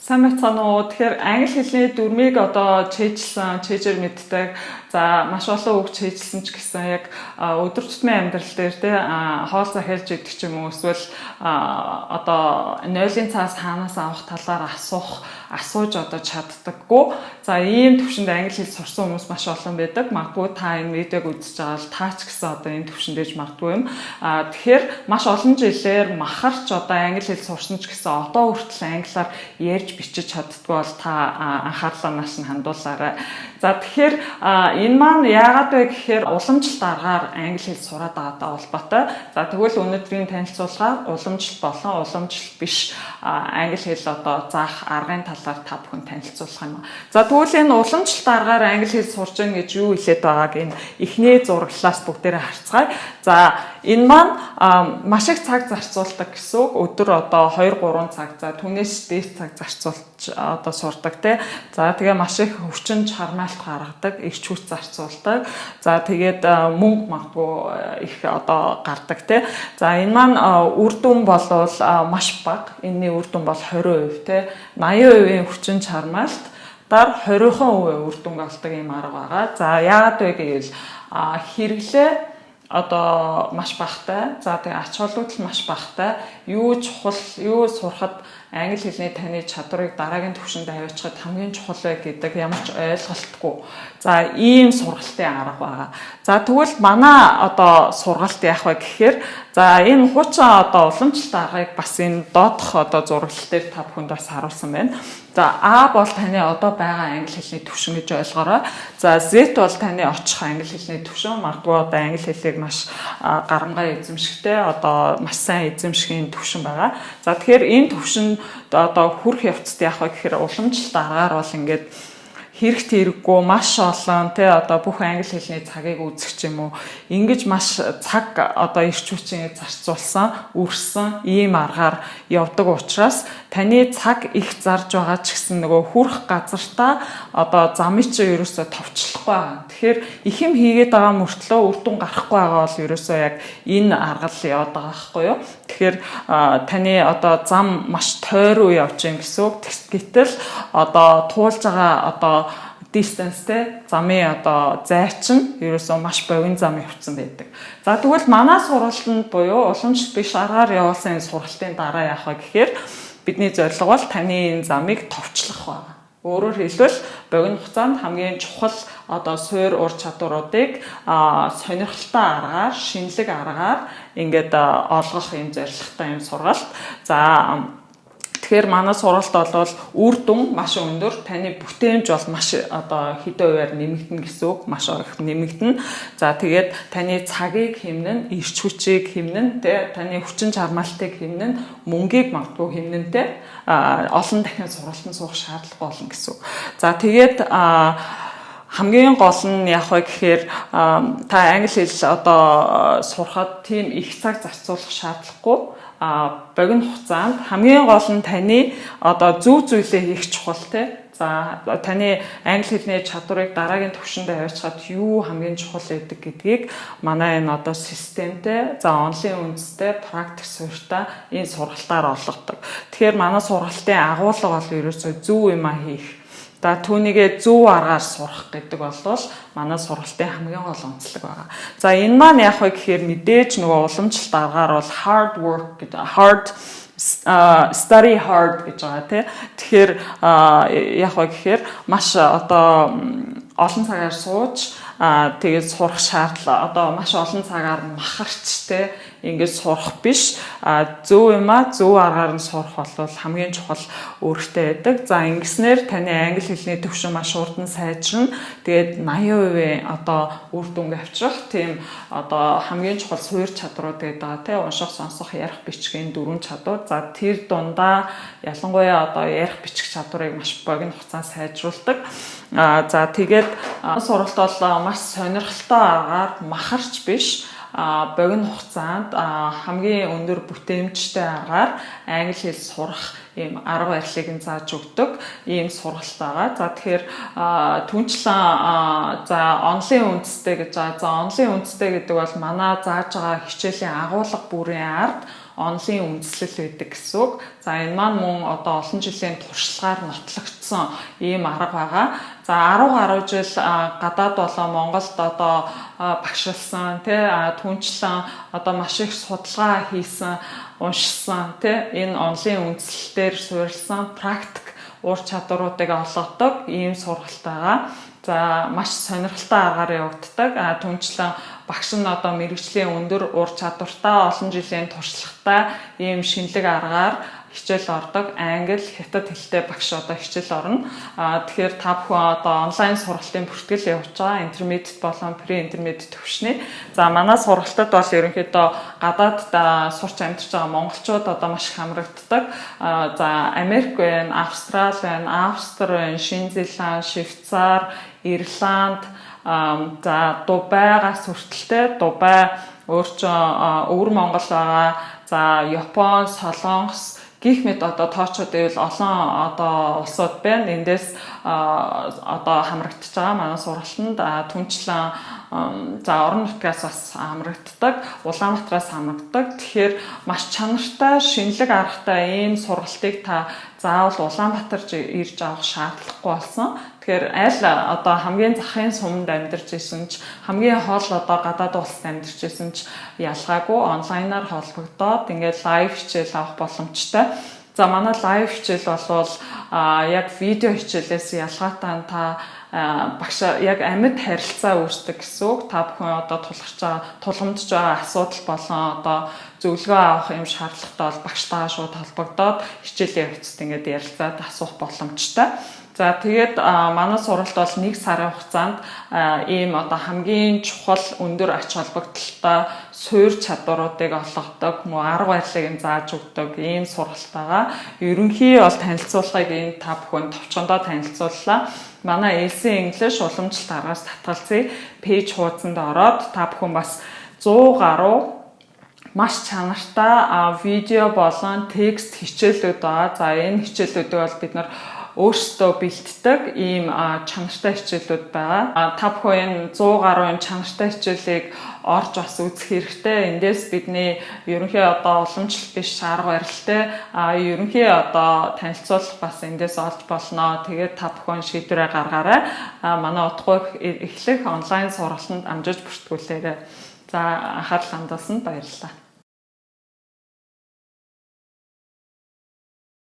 Сайн байцгаана уу? Тэгэхээр англи хэлний дүрмийг одоо цээжилсэн, цээжээр мэддэг. За, маш олон үг цээжилсэн ч гэсэн яг өдөр тутмын амьдрал дээр те хоол захиалж идэх ч юм уу, эсвэл одоо нойлын цаас хаанаас авах талаар асууж одоо чаддаггүй. За, ийм төвшөнд англи хэл сурсан хүмүүс маш олон байдаг. Магадгүй та энэ видеог үзэж байгаа бол та ч гэсэн одоо энэ төвшөнд ээж магадгүй юм. Тэгэхээр маш олон жилээр махарч одоо англи хэл сурсан ч гэсэн одоо хүртэл англиар ярьж бичиж чаддаггүй бол та анхаарлаа нааш нь хандуулаарай. За, тэгэхээр энэ маань яагаад вэ гэхээр уламжлалт аргаар англи хэл сураад байгаатай холбоотой. За, тэгвэл өнөөдрийн танилцуулга уламжлалт болон уламжлалт биш англи хэл одоо заах аргын талаар та бүхэн танилцуулах юм. За, тэгвэл энэ уламжлалт аргаар англи хэл сурж гин гэж юу хэлээд байгааг энэ эхний зураглалаас бүгдээрээ харцгаая. За, энэ маань маш их цаг зарцуулдаг гэсэн үг. Өдөр одоо 2 3 цаг, за, түүнээс дээш цаг зарцуулж одоо сурдаг те. За, тэгээ маш их хүчин чармайлт гаргадаг, эрч хүч зарцуулдаг. За, тэгээд мөнгө магадгүй их одоо гардаг те. За, энэ маань үр дүн болвол маш бага. Энэний үр дүн бол 20% те. 80% хүчин чармайлт дар 20% үр дүнг олдог юм арга байгаа. За, яагаад вэ гэвэл хэрэглээ одоо маш багатай. За, тэгээ ач холбогдол маш багатай. Юу чухал, юу сурахад англи хэлний таны чадварыг дараагийн түвшинд аваачихад хамгийн чухал вэ гэдэг ямар ч ойлголтгүй. За, ийм сургалтын арга байгаа. За, тэгвэл манай одоо сургалт яах вэ гэхээр, за, энэ хуучин одоо уламжлалт аргыг бас энэ доодох одоо зураглал дээр та бүхэнд бас харуулсан байна. За, А бол таны одоо байгаа англи хэлний түвшин гэж ойлгоорой. За, Z бол таны очих англи хэлний түвшин. Магадгүй одоо англи хэлийг маш гарамгай эзэмшихтэй, одоо маш сайн эзэмшихийн түвшин байгаа. За, тэгэхээр энэ түвшин одоо хүрэх явцад яах вэ гэхээр уламжлалт аргаар бол ингээд хэрэгт хэрэггүй маш олон тий одоо бүх англи хэлний цагийг үзэх ч юм уу, ингэж маш цаг одоо эрч хүчин зарцуулсан, үрсэн ийм аргаар явдаг учраас таны цаг их зарж байгаа ч гэсэн нөгөө хүрэх газартаа одоо замыг чинь ерөөсөө товчлохгүй байгаа. Тэгэхээр их юм хийгээд байгаа мөртлөө үр дүн гарахгүй байгаа бол ерөөсөө яг энэ арга л яваад байгаа байхгүй юу? Тэгэхээр таны одоо зам маш тойруу явж гин гэсэн үг. Гэтэл одоо туулж байгаа одоо distance те замын одоо зай чинь ерөөсөө маш богино зам явцсан байдаг. За, тэгвэл манай сургалтанд буюу уламжлалт биш аргаар явуулсан энэ сургалтын дараа яах вэ гэхээр бидний зорилго бол таны энэ замыг товчлох байна. Өөрөөр хэлбэл, богино хугацаанд хамгийн чухал одоо суурь ур чадваруудыг сонирхолтой аргаар, шинэлэг аргаар ингээд олгох юм зорилготой юм сургалт. За, тэгэхээр манай сургалт бол үр дүн маш өндөр, таны бүтээмж бол маш одоо хэдэн хувиар нэмэгдэнэ гэсэн үг, маш их нэмэгдэнэ. За, тэгээд таны цагийг хэмнэн, эрч хүчийг хэмнэн, тэ таны хүчин чармаалтыг хэмнэн, мөнгийг магадгүй хэмнэн тэ олон дахин сургалтанд суух шаардлага болно гэсэн үг. За, тэгээд хамгийн гол нь яах вэ гэхээр та англи хэл одоо сурахад тийм их цаг зарцуулах шаардлагагүй, богино хугацаанд хамгийн гол нь таны одоо зөв зүйлээ хийх чухал те. За, таны англи хэлний чадварыг дараагийн түвшинд аваачхад юу хамгийн чухал байдаг гэдгийг манай энэ одоо системтэй, за, онолын үндэстэй практик суурьтай энэ сургалтаар олгодог. Тэгэхээр манай сургалтын агуулга бол ерөөсөө зөв юм а хийх. За, түүнийгээ зөв аргаар сурах гэдэг бол манай сургалтын хамгийн гол онцлог байгаа. За, энэ маань яах вэ гэхээр мэдээж нөгөө уламжлалт аргаар бол hard work гэдэг, hard study hard гэж байгаа тий. Тэгэхээр яах вэ гэхээр маш одоо олон цагаар сууж тэгээд сурах шаардлага, одоо маш олон цагаар махарч те ингээд сурах биш, зөв юм а зөв аргаар нь сурах бол хамгийн чухал үүрэгтэй байдаг. За, ингэснээр таны англи хэлний түвшин маш хурдан сайжирна. Тэгээд 80% одоо үр дүнг авчрах тийм одоо хамгийн чухал суурь чадрууд гэдэг байгаа те, унших, сонсох, ярих, бичихийн дөрвөн чадвар. За, тэр дундаа ялангуяа одоо ярих, бичих чадварыг маш богино хугацаанд сайжруулдаг. За, тэгээд сургалт бол маш сонирхолтой аргаар махарч биш, богино хугацаанд хамгийн өндөр бүтээмжтэй аргаар англи хэл сурах ийм арга барилыг нь зааж өгдөг ийм сургалт байгаа. За, тэгэхээр түүнчлэн, за, онолын үндэстэй гэж байгаа. За, онолын үндэстэй гэдэг бол манай зааж байгаа хичээлийн агуулга бүрийн ард онолын үндслэл байдаг гэсэн үг. За, энэ маань мөн одоо олон жилийн туршлагаар нотлогдсон ийм арга байгаа. За, 10 гаруй жил гадаад болон Монголд одоо багшилсан, тий, түүнчлэн одоо маш их судалгаа хийсэн, уншсан, тий, энэ онолын үндслэлээр суурилсан практик ур чадваруудыг олгодог ийм сургалт байгаа. За, маш сонирхолтой аргаар явагддаг. Түүнчлэн багш нь одоо мэргэжлийн өндөр ур чадвартай, олон жилийн туршлагатай ийм шинэлэг аргаар хичээл ордог, англи, хятад хэлтэй багш одоо хичээл орно. Тэгэхээр та бүхэн одоо онлайн сургалтын бүртгэл явуулж байгаа, intermediate болон pre-intermediate түвшний. За, манай сургалтад бол ерөнхийдөө гадаад сурч амьдарч байгаа монголчууд одоо маш их хамрагддаг. За, Америк байна, Австрали байна, Австри байна, Шинэ Зеланд, Швейцар, Ирланд, за, Дубайгаас хүртэлтэй, Дубай өөр чинь өвөр Монгол байгаа. За, Япон, Солонгос гэх мэт одоо тоочоод байвал олон одоо улсууд байна. Эндээс одоо хамрагдаж байгаа манай сургалтанд түнчлэн, за, орон нутгаас бас хамрагддаг, Улаанбаатараас хамрагддаг. Тэгэхээр маш чанартай, шинэлэг аргатай ийм сургалтыг та заавал Улаанбаатар ирж авах шаардлагагүй болсон. Тэгэхээр аль одоо хамгийн захын суманд амьдарч исэн ч, хамгийн хол одоо гадаад улсад амьдарч исэн ч ялгаагүй онлайнаар холбогдоод ингээд live хичээл авах боломжтой. За, манай live хичээл болвол яг видео хичээлээс ялгаатай та багш яг амьд харилцаа үүсдэг гэсэн үг. Та бүхэн одоо тулгарч байгаа, тулгамдж байгаа асуудал болон одоо зөвлөгөө авах юм шаардлагатай бол багштайгаа шууд холбогдоод хичээлийн явцад ингээд ярилцаад асуух боломжтой. За, тэгээд манай сургалт бол нэг сарын хугацаанд ийм одоо хамгийн чухал, өндөр ач холбогдолтой суур чадваруудыг олгодог, мөн арга барилыг нь зааж өгдөг ийм сургалт байгаа. Ерөнхий бол танилцуулгыг энэ та бүхэн товчхондоо танилцууллаа. Манай Elsi English уламжлалт аргаас татгалзъя page хуудсанд ороод та бүхэн бас 100 гаруй маш чанартай видео болон текст хичээлүүд байгаа. За, энэ хичээлүүдийг бол бид нар өөрсдөө бэлддэг ийм чанартай хичээлүүд байгаа. Та бүхэн энэ 100 гаруй энэ чанартай хичээлийг орж бас үзэх хэрэгтэй. Эндээс бидний ерөнхий одоо уламжлалт биш арга барилтай ерөнхий одоо танилцуулга бас эндээс олж болно. Тэгээд та бүхэн шийдвэрээ гаргаарай. Манай удахгүй эхлэх онлайн сургалтанд амжиж бүртгүүлээрэй. За, анхаарал хандуулсанд баярлалаа.